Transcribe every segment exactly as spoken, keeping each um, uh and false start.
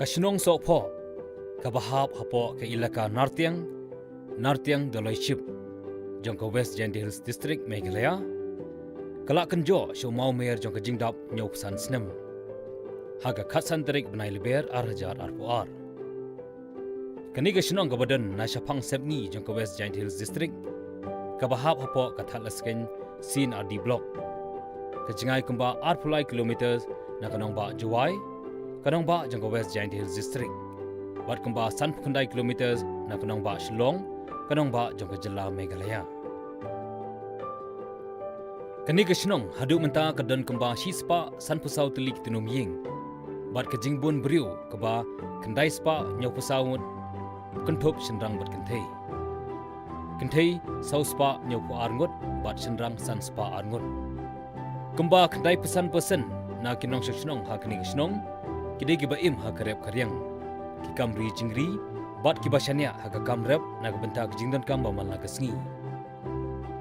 Ka shnong Sohphoh, kaba hap hapoh ka ilaka Nartiang, Nartiang Doloi Ship, jong ka West Jaintia Hills District, Meghalaya, ka la kynjoh sha u mawmer jong ka jingdap hynñiewphew san snem ha ka khatsan tarik bnai Lber ar hajar arphew ar. Kane ka shnong kaba don na shaphang sepngi jong ka West Jaintia Hills District, kaba hap hapoh ka Thadlaskein C and RD Block. Ka jngai kumba arphew lai kilometer na ka nongbah Jowai, ka nongbah jong ka West Jaintia Hills District, bad kumba sanphew khyndai kilometer na ka nongbah Shillong, ka nongbah jong ka jylla Meghalaya. Kane ka shnong haduh mynta ka don kumba shispah sanphew saw tylli ki tnum ïing, bad ka jingbun briew kaba khyndai spah hynñiewphew saw ngut, kynthup shynrang bad kynthei. Kynthei saw spah hynñiewphew ar ngut, bad shynrang san spah ar ngut. Kumba khyndaiphew san percent na ki nongshong shnong ha kane ka shnong ki dei kiba im ha ka rep ka riang, ki kam ri jingri, bad kiba shaniah ha ka kam rep na ka bynta ka jingdonkam ba man la ka sngi.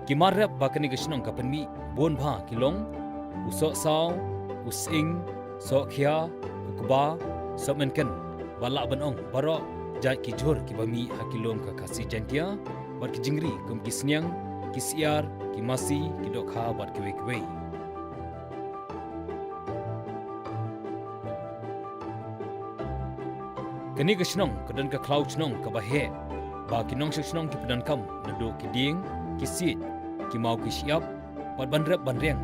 Ki mar rep ba kane ka shnong ka pynmih bun bha ki long u sohsaw, u sying, sohkhia, u kba, sohmynken, ba lah ban ong baroh jait ki jhur kiba mih ha ki lum ka Khasi Jaintia, bad ki jingri kum ki sniang, ki syiar, ki masi, ki dohkha, bad kiwei kiwei. Kane ka shnong ka don ka khlaw shnong kaba heh, ba ki nongshong shnong ki pyndonkam naduh ki dieng, ki siej, ki maw ki shyiap, bad ban rep ban riang,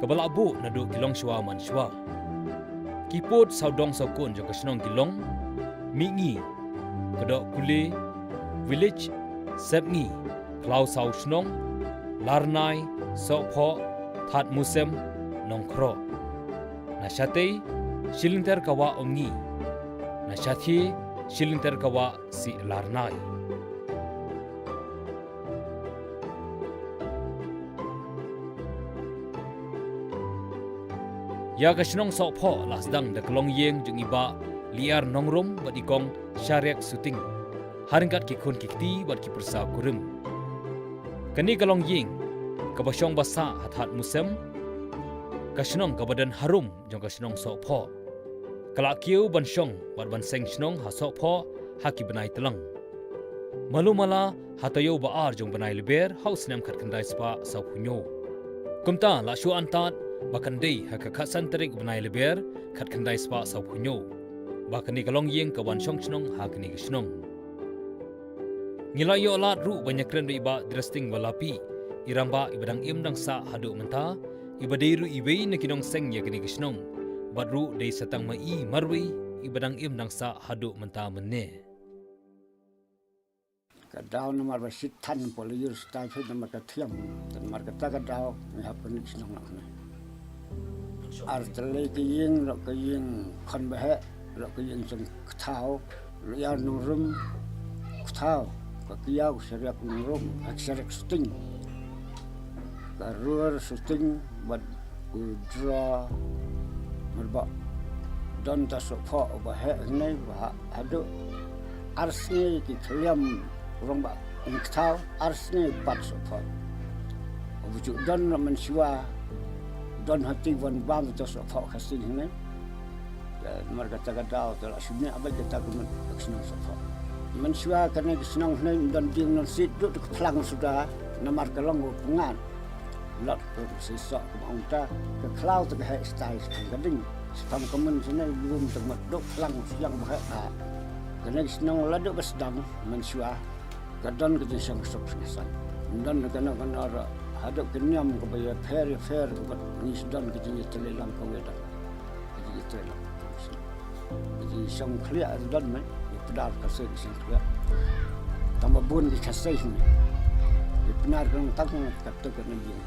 kaba la buh naduh ki longshuwa mansuwa. Ki pud sawdong sawkun jong ka shnong ki long Mihngi, Kdohkuli, Village, Sepngi, Khlawsaw Shnong, Larnai, Sohphoh, Thadmusem, Nongkhroh. Na shatei, Shilynter ka wah Umngi. Na shathie, Shilynter ka wah Sihlarnai. Ïa ka shnong Sohphoh la sdang da ka longïing jong i Bah Liar Nongrum bad i Kong Shariak Suting, ha ryngkat ki khun ki kti bad ki pyrsa kurim. Kane ka longïing kaba shong ba sah ha Thadmusem, ka shnong kaba don harum jong ka shnong Sohphoh, ka la kiew ban shong bad ban seng shnong ha Sohphoh ha ki bnai tlang. Malu mala ha taïew ba ar jong bnai Lber ha u snem khatkhyndai spah sawphew hynñiew. Kumta la shu antad ba kan dei ha ka khatsan tarik bnai Lber khatkhyndai spah sawphew hynñiew ba kane ka longïing ka wan shong shnong ha kane ka shnong. Ngi la ïoh lad ruh ban ïakren bad i Bah Dresting Walapi, i rangbah iba dang im dang sah haduh mynta, iba dei ruh iwei na ki nongseng ïa kane ka shnong, bad ruh dei sa tang ma i marwei iba dang im dang sah haduh mynta mynne. Ka daw namar ba shit than pol ïur stai phi namar ka thiam. Namar kata ka daw ngi hap kane ka shnong na kane. Ar tylli ka ïing, lok ka ïing khon ba heh, lok ka ïing jong Kthaw, Liar Nongrum Kthaw, ka Kiaw, ka Shariak Nongrum, ka Shariak Suting, ka Ruar Suting, bad u Dra Merbah. Don ta Sohphoh uba heh hangne ba ha-, haduh ar sngi ki khliam u rangbah Kthaw, ar sngi pat Sohphoh. Uba ju don na mynshuwa, don hati wan bam ta Sohphoh Khasi hangne. Namar kata ka daw te la shu ñiah bad kata ka mut ka shnong Sohphoh. Mynshuwa kane ka shnong hangne ym don dieng, ym don siej, duh da ka phlang suda, namar ka long u pyngngad. Lot ka sisok ka ong ta, ka khlaw te ka heh stai shaphang ka ding. Shaphang ka myn shane lum te mut duh phlang syiang ba heh ta. Kane ka shnong la duh ba sdang mynshuwa. Ka don ka jingsuk suk sngewsan. Don kano kano ruh haduh ka niam kaba ïapher ïapher kaba ngi sdang ka jingïatylli lang kawei don. Ka jingïatylli lang. Ka jingsuk khlieh don me, ïa pdar ka suk jingsuk khlieh. Tang ba bun ki Khasi me. Ïa pdar ka long tang ka tu ka nang ïing.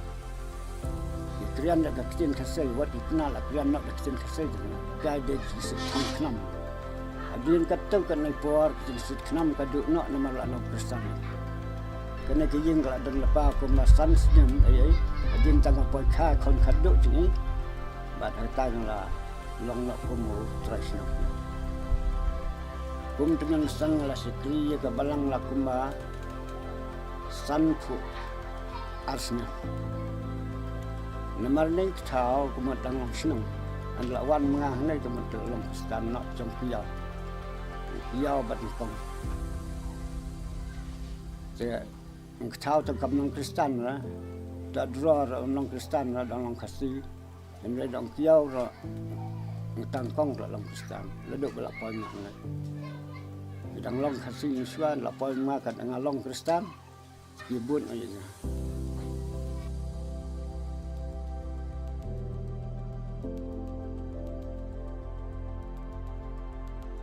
Ki krian da ka ktien Khasi, wat ki kynal la krian noh da ktien Khasi, ka dei ki sit khnam. Hadien katto katne por ki sit khnam ka duh noh namar la nong Khristan. Kane ka ïing ka la don lypa kumba san snem, ei, ei. Hadien tang ka poi kha khon khadduh jong i. Bad hangta la long noh kum u trai shnong. Kum tymmen san la shakri ïa ka balang la kumba sanphew ar snem. Namar ngi Kthaw kumba dang long shnong. Ngi la wan ma nga hangne kumba te long Khristan noh jong Kiaw. Ïaw bad nyngkong. Te ngkathaw te kam long Khristan ra. Ta dror long Khristan ra dang long Khasi. Hynrei dang kiaw ra ngtang kong ra long Khristan. Laduk ba la poi ma ngai. Dang long Khasi ngi shuan la poi ma kat nga long Khristan. Ki bun ai nga.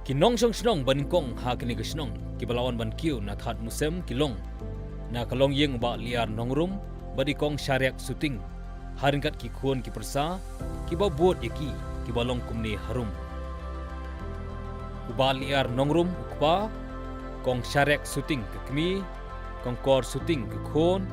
Ki nongshong shnong ba nyngkong ha kane ka shnong kiba la wan ban kiew na thad musem ki long na ka longïing Bah Liar Nongrum bad i Kong Shariak Suting. Ha ryngkat ki khun ki pyrsa kiba bud ïa ki kiba long kumne harum. U Bah Liar Nongrum u kpa, Kong Shariak Suting ka kmie, Kong Kor Suting ka khun,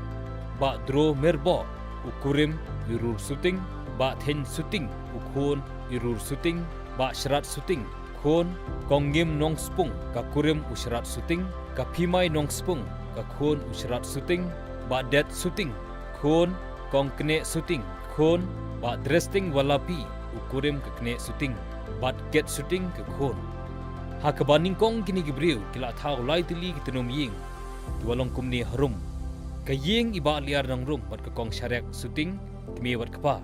Bah Dro Merboh u kurim i Rur Suting, Bah Theiñ Suting u khun i Rur Suting, Bah Shrat Suting khun, Kong Ngim Nongspung ka kurim u Shrat Suting, ka Phimai Nongspung ka khun u Shrat Suting, Bah Det Suting khun, Kong Kne Suting khun, Bah Dresting Walapi u kurim ka Kne Suting, bad Ket Suting ka khun. Ha kaba nyngkong kine ki briew ki la thaw lai tylli ki tnum ïing kiba long kumne harum. Ka ïing i Bah Liar Nongrum bad ka Kong Shariak Suting kmie bad kpa.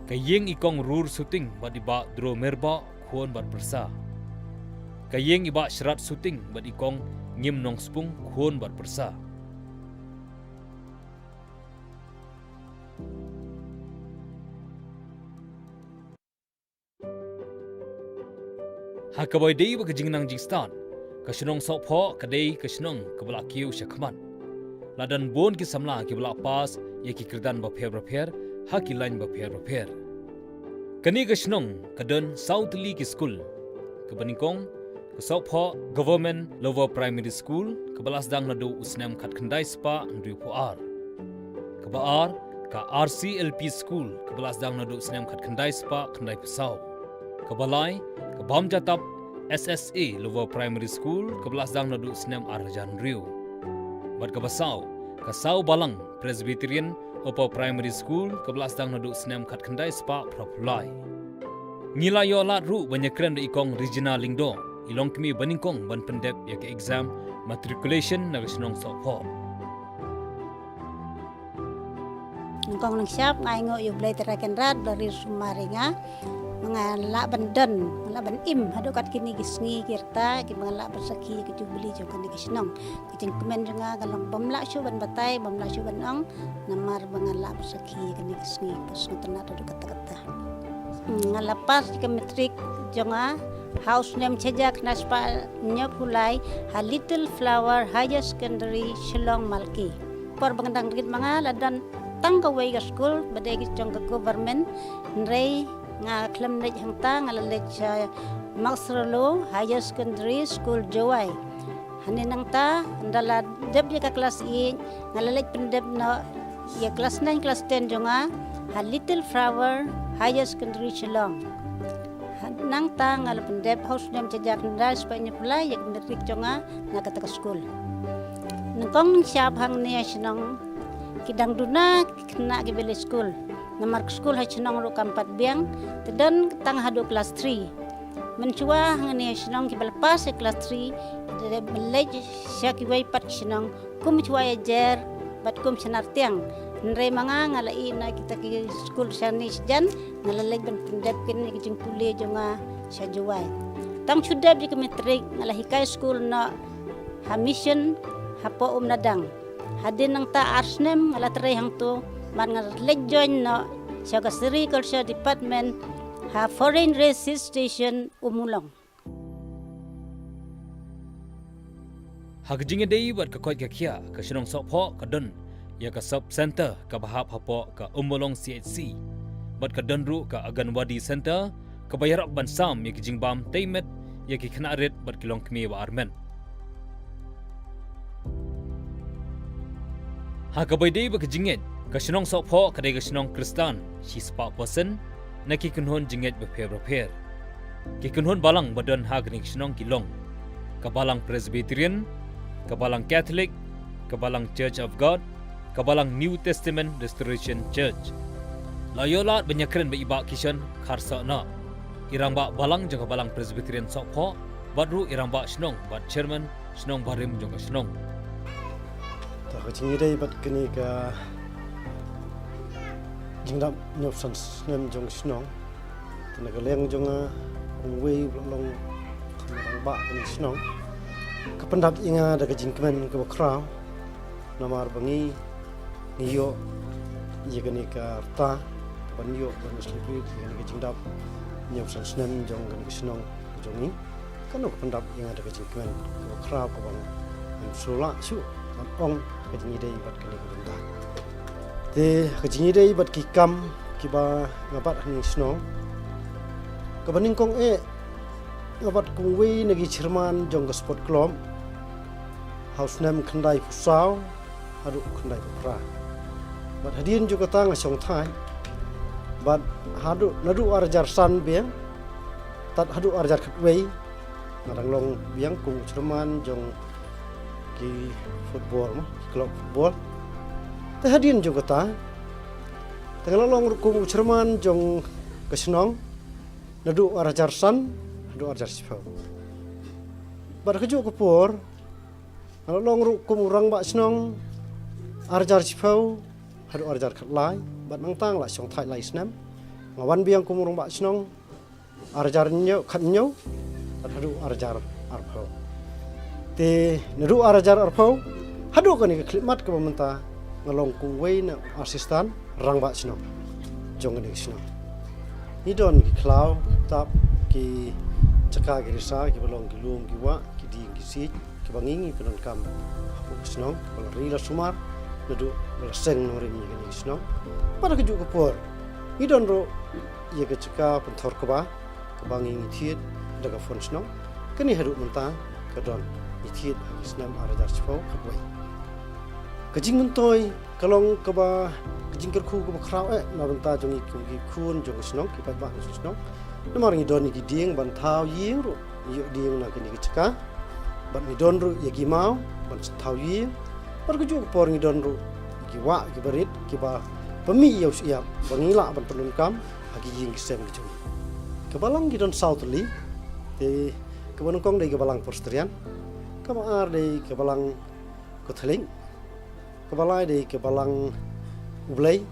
Ka ïing i Kong Rur Suting bad i Bah Dro Merboh khun bad pyrsa. Ka ïing i Bah Shrat Suting bad i Kong Ngim Nongspung khun bad pyrsa. Ha kaba ïadei bad ka jingnang jingstad, ka shnong Sohphoh ka dei ka shnong kaba la kiew sha khmat. La don bun ki samla kiba la pass ïa ki kyrdan bapher bapher ha ki lain bapher bapher. Kane ka shnong ka don saw tylli ki skul. Kaba nyngkong, ka Sohphoh Government Lower Primary School, kaba la sdang naduh u snem khatkhyndai spah hynriewphew ar. Kaba ar, ka R C L P School, kaba la sdang naduh u snem khatkhyndai spah khyndaiphew saw. Kaba lai, ka Bamjatap S S A Lower Primary School, kaba la sdang naduh u snem ar hajar hynriew. Bad kaba saw, ka Sawbalang Presbyterian Upper Primary School, kaba la sdang naduh u snem khatkhyndai spah phraphew lai. Ngi la ïoh lad ruh ban ïakren da i Kong Regina Lyngdoh, i longkmie ba nyngkong ban pyndep ïa ka exam matriculation na ka shnong Sohphoh. Nyngkong nyngshap nga ainguh ïa U Blei Trai Kynrad ba la ri sumar ïa nga. Nga lah ban don, nga lah ban im haduh kat kine ki sngi ki rta kiba nga lah ban sakhi ïa ka jubili jong kane ka shnong. Ka jingkmen jong nga ka long bym lah shuh ban batai, bym lah shuh ban ong, namar ba nga lah ban sakhi ïa kane ka sngi ba sngewtynnat haduh katta katta. Hmm, nga la pass ïa ka matric jong nga ha u snem shi hajar khyndai spah hynñiewphew lai ha Little Flower Higher Secondary, Shillong, Malki. Por ba nga dang rit ma nga la don tang kawei ka skul ba dei ka jong ka government, hynrei nga khlem leit hangta, nga la leit sha Maxralo Higher Secondary School, Jowai. Hangne nangta, ynda la dep ïa ka klas eight, nga la leit pyndep noh ïa klas nine, klas ten jong nga ha Little Flower Higher Secondary, Shillong. Ha, nangta nga la pyndep ha u snem shi hajar khyndai spah hynñiewphew lai ïa ka matric jong nga na kata ka skul. Nyngkong nyngshap hangne ha shnong ki dang duna ki khynnah kiba leit skul. Namar ka skul ha shnong ruh kam pat biang, te don tang haduh klas three. Mynshuwa hangne ha shnong kiba la pass ïa klas three, te ban leit sha kiwei pat ki shnong, kum shuwa ïa jer bad kum sha Nartiang. Hynrei ma nga, nga la ïeh na kita ki skul shane shajan, nga la leit ban pyndep kine ki jingpule jong nga sha Jowai. Tang shu dep ïa ka matric, nga la hikai skul noh ha mission hapoh Umnadang. Hadien nangta ar snem nga la trei hangto, bad nga la leit join noh sha ka Sericulture Department ha Foreign Research Station, Ummulong. Ha ka jingïadei bad ka koit ka khiah, ka shnong Sohphoh ka don ïa ka sub center kaba hap hapoh ka Ummulong C H C. Bad ka don ruh ka Anganwadi Center kaba ïarap ban sam ïa ki jingbam tei met ïa ki khynnah rit bad ki longkmie ba armet. Ha kaba ïadei bad ka jingngeit, ka shnong Sohphoh ka dei ka shnong Khristan shispah percent na ki kynhun jingngeit bapher bapher. Ki kynhun balang ba don ha kane ka shnong ki long ka Balang Presbyterian, ka Balang Catholic, ka Balang Church of God, ka Balang New Testament Restoration Church. La ïoh lad ban ïakren bad i Bah Kishon Kharsohnoh, i rangbah balang jong ka Balang Presbyterian Sohphoh, bad ruh i rangbah shnong bad chairman shnong barim jong ka shnong. Ta ka jingïadei bad kane ka jingdap hynñiewphew san snem jong ka shnong. Te na ka liang jong nga kum uwei ba long rangbah kane ka shnong, ka pyndap ïa nga da ka jingkmen kaba khraw. Namar ba ngi, ngi ïoh ïa kane ka rta ban ïoh ban celebrate ïa kane ka jingdap hynñiewphew san snem jong kane ka shnong jong ngi. Kano ka pyndap ïa nga da ka jingkmen kaba khraw kaba ngam shu lah shuh ban ong ka jingïadei bad kane ka bynta. Te ka jingïadei bad ki kam kiba nga bat ha kane ka shnong, kaba nyngkong eh nga bat kum uwei na ki chairman jong ka sport club ha u snem khyndaiphew saw haduh khyndaiphew phra. Bad hadien jong kata nga shong thait. Bad haduh, naduh ar hajar san biang tad haduh ar hajar khatwei nga dang long biang kum u chairman jong ki football mo, ki club football. Te hadien jong kata te nga la long ruh kum u chairman jong ka shnong naduh ar hajar san haduh ar hajar shiphew. Bad kajuh ka por nga la long ruh kum u rangbah shnong ar hajar shiphew haduh ar hajar khatlai. Bad nangta nga la shong thait lai snem. Nga wan biang kum u rangbah shnong ar hajar hynñiew, khathynñiew tad haduh ar hajar arphew. Te naduh ar hajar arphew haduh kane ka khyllipmat kaba mynta nga long kum uwei na assistant rangbah shnong jong kane ka shnong. Ngi don ki khlaw, ki tap, ki jaka ki risa kiba long ki lum ki wah, ki dieng ki siej kiba ngi, ngi pyndonkam hapoh ka shnong, kiba la ri la sumar naduh ba la seng nongrim ïa kane ka shnong. Bad ha kajuh ka por ngi don ruh ïa ka jaka pynthor kba kaba ngi, ngi thied da ka fund shnong. Kane haduh mynta ka don, ngi thied ha ka snem ar hajar shiphew khatwei. Ka jingmyntoi ka long kaba, ka jingkyrkhu kaba khraw eh na bynta jong ngi kum ki khun jong ka shnong, ki paidbah jong ka shnong. Namar ngi don ïa ki dieng ban thaw ïing ruh, ngi ïoh dieng na kane ka jaka. Bad ngi don ruh ïa ki maw ban thaw ïing. Bad kajuh ka por ngi don ruh ïa ki wah kiba rit kiba pynmih ïa u shyiap ba ngi lah ban pyndonkam ha ki ïing ki sem ki jong ngi. Ka balang ki don saw tylli. Te kaba nyngkong dei ka balang Presbyterian, kaba ar dei ka balang Katholik, kaba lai dei ka balang U Blei,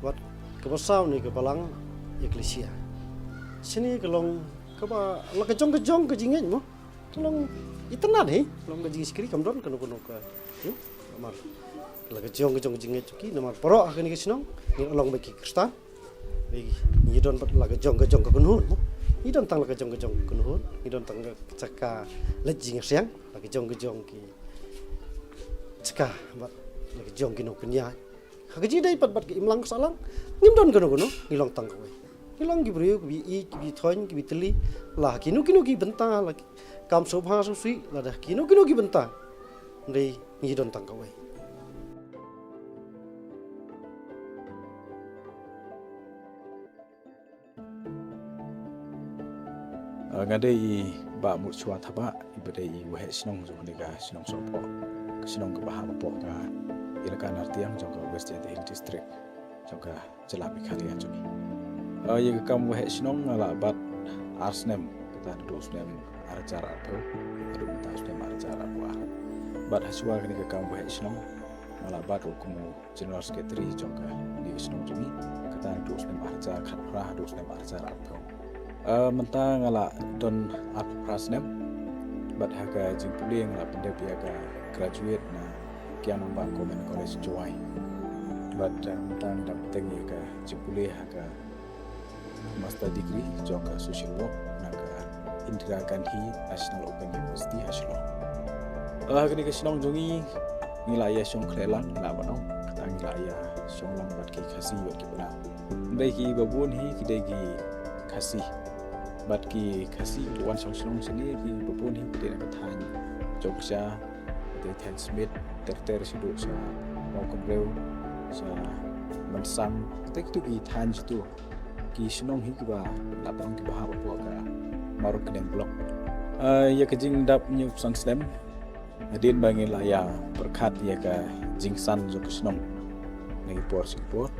bad kaba saw ne ka balang Eklesia. Shane ka long kaba la ka jong ka jong ka jingngeit mo. Ka long itynnad hi, long ka jingshakri, kam don kano kano ka, hmm? Namar la ka jong ka jong ka jingngeit jong ki, namar baroh ha kane ka shnong ngi long bad ki Khristan. Ngi, ngi don bad la ka jong ka jong ka kynhun mo. Ngi don tang la ka jong ka jong ka kynhun, ngi don tang ka jaka leit jingïaseng, la ka jong ka jong ki jaka bad la ka jong ki nongpynïaid. Ha ka jingïadei pat bad ka imlang ka sahlang ngim don kano kano, ngi long tang kawei. Ngi long ki briew kiba ïeit, kiba thoiñ, kiba tylli. La kino kino ki bynta, la ki kam sngewbha sngewsih, lada kino kino ki bynta, hynrei ngi don tang kawei. Ah, nga dei i Bah Mutshwa Thabah, iba dei i waheh shnong jong kane ka shnong Sohpoh, ka shnong kaba hap hapoh ka Elaka Nartiang jong ka West Jaintia Hills District jong ka jylla Meghalaya jong ngi. Ah, ïa ka kam waheh shnong nga la bat ar snem, kata naduh u snem ar hajar arphew haduh mynta u snem ar hajar arphew ar. Bad hashwa kane ka kam waheh shnong nga la bat ruh kum u General Secretary jong kane ka shnong jong ngi, kata naduh u snem ar hajar khatphra haduh u snem ar hajar arphew. Ah, mynta nga la don arphew phra snem. Bad ha ka jingpule nga la pyndep ïa ka graduate na Kiang Nangbah Government College Jowai. Bad, ah, mynta nga dang bteng ïa ka jingpule ha ka master degree jong ka social work na ka Indira Gandhi National Open University ha Shillong. Ah, ha kane ka shnong jong ngi ngi la ïa shong khleh lang, ngi la ban ong, kata ngi la ïa shong lang bad ki Khasi bad ki Pnar. Hynrei kiba bun hi ki dei ki Khasi. Bad ki Khasi kiba wan shong shnong shane kiba bun hi ki dei na ka thaiñ Jongksha, ki dei thaiñ Smit, ter ter shaduh sha Mawkynrew, sha Mynsam, kata kitu ki thaiñ kitu. Ki shnong hi kiba la tang kiba hap hapoh ka Mawryngkneng Block. Ah, ïa ka jingdap hynñiewphew san snem, hadien ba ngi la ïa pyrkhat ïa ka jingsan jong ka shnong na ki por sha ki por,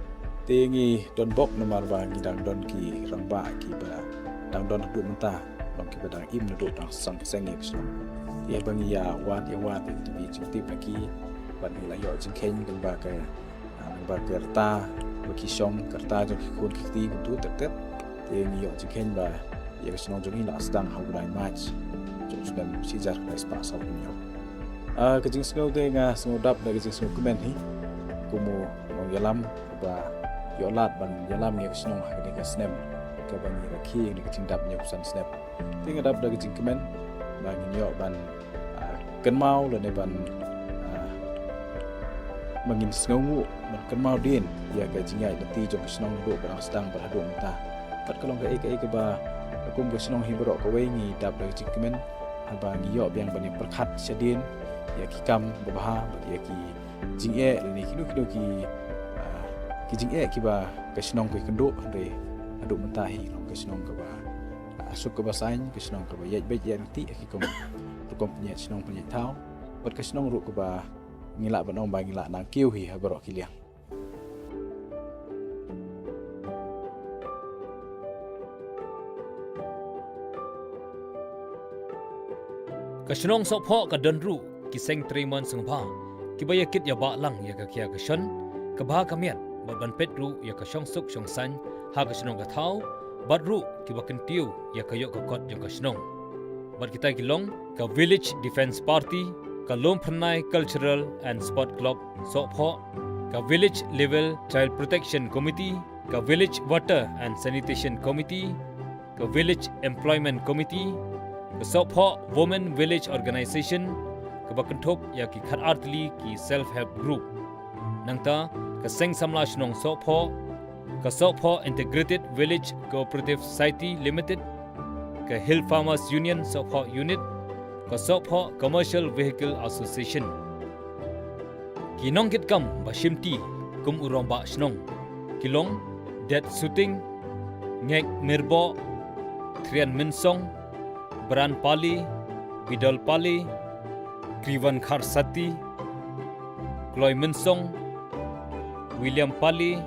te ngi don bok namar ba ngi dang don ki rangbah kiba dang don haduh mynta. Kiba dang im naduh dang sdang ka seng ïa ka shnong. Ïa ba ngi ïa wad ïa wad ïa ka jingtip na ki, bad ngi la ïoh jingkheiñ lyngba ka, ah, lyngba ka rta ba ki shong, ka rta jong ki khun ki kti kumtu ter ter. Te ngi ïoh jingkheiñ ba ïa ka shnong jong ngi la sdang ha u bnai March jong u snem shi hajar khyndai spah saw phew hynñiew. Ah, ka jingsngew te nga sngew dap da ka jingsngew kmen hi kum u nongïalam ba ïoh lad ban ïalam ïa ka shnong ha kane ka snem kaba ngi rakhe ïa ka jingdap hynñiew phew san snem. Te nga dap da ka jingkmen ba ngin ïoh ban, ah, kynmaw lane ban, ah, ba ngin sngewnguh ban kynmaw dien ïa ka jingïaid lynti jong ka shnong naduh ba dang sdang bad haduh mynta. Bad ka long kaei kaei kaba kum ka shnong hi baroh kawei ngi dap da ka jingkmen haba ngi ïoh biang ban ïa pyrkhat shadien ïa ki kam babha bad ïa ki jingeh lane kino kino ki, ah, ki jingeh kiba ka shnong ka ïakynduh, hynrei haduh mynta hi long ka shnong kaba, ah, suk kaba saiñ, ka shnong kaba ïaid beit ïaid ryntih ha ki kam rukom pynïaid shnong pynïaid thaw, bad ka shnong ruh kaba ngi lah ban ong ba ngi lah nang kiew hi ha baroh ki liang. Ka shnong Sohphoh ka don ruh ki seng trei mon sngewbha kiba ïa kit ïa bah lang ïa ka khia ka shon, ka bha ka miat, bad ban peit ruh ïa ka shongsuk shongsaiñ ha ka shnong ka thaw, bad ruh kiba kyntiew ïa ka ïoh ka kot jong ka shnong. Bad kita ki long ka Village Defence Party, ka Lum Phyrnai Cultural and Sport Club Sohphoh, ka Village Level Child Protection Committee, ka Village Water and Sanitation Committee, ka Village Employment Committee, ka Sohphoh Women Village Organization, kaba kynthup ïa ki khatar tylli ki self help group. Nangta ka Seng Samla Shnong Sohphoh, ka Sohphoh Integrated Village Cooperative Society Limited, ka Hill Farmers Union Sohphoh Unit, ka Sohphoh Commercial Vehicle Association. Ki nongkitkam ba shimti kum u rangbah shnong ki long Det Suting, Ngek Myrboh, Thrian Mynsong, Bran Pali, Bidol Pali, Kriwan Kharsati, Kloi Mynsong, William Pali,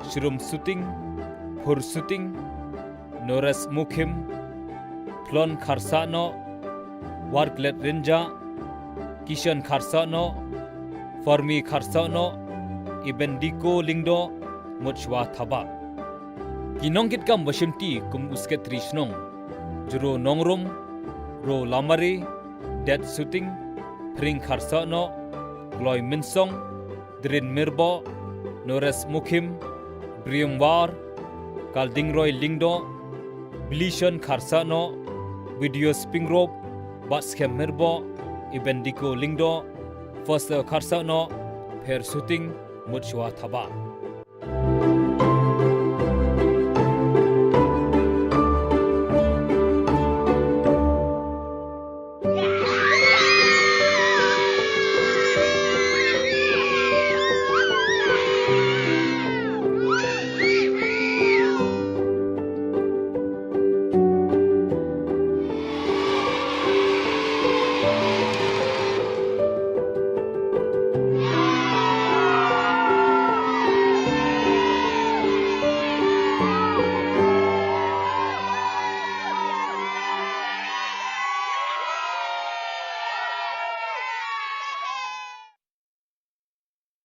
Shrum Suting, Phur Suting, Nores Mukhim, Phlon Kharsahnoh, Warklet Rynjah, Kishon Kharsahnoh, Formi Kharsahnoh, Ibendiko Lyngdoh, Mutshwa Thabah. Ki nongkitkam ba shimti kum u Secretary Shnong, Jro Nongrum, Ro Lamare, Det Suting, Phring Kharsahnoh, Kloi Mynsong, Drin Myrboh, Nores Mukhim, Brium War, Kaldingroi Lyngdoh, Blishon Kharsahnoh, Bidios Pingrop, Batskhem Myrboh, Ibendiko Lyngdoh, Foster Kharsahnoh, Pher Suting, Mutshwa Thabah.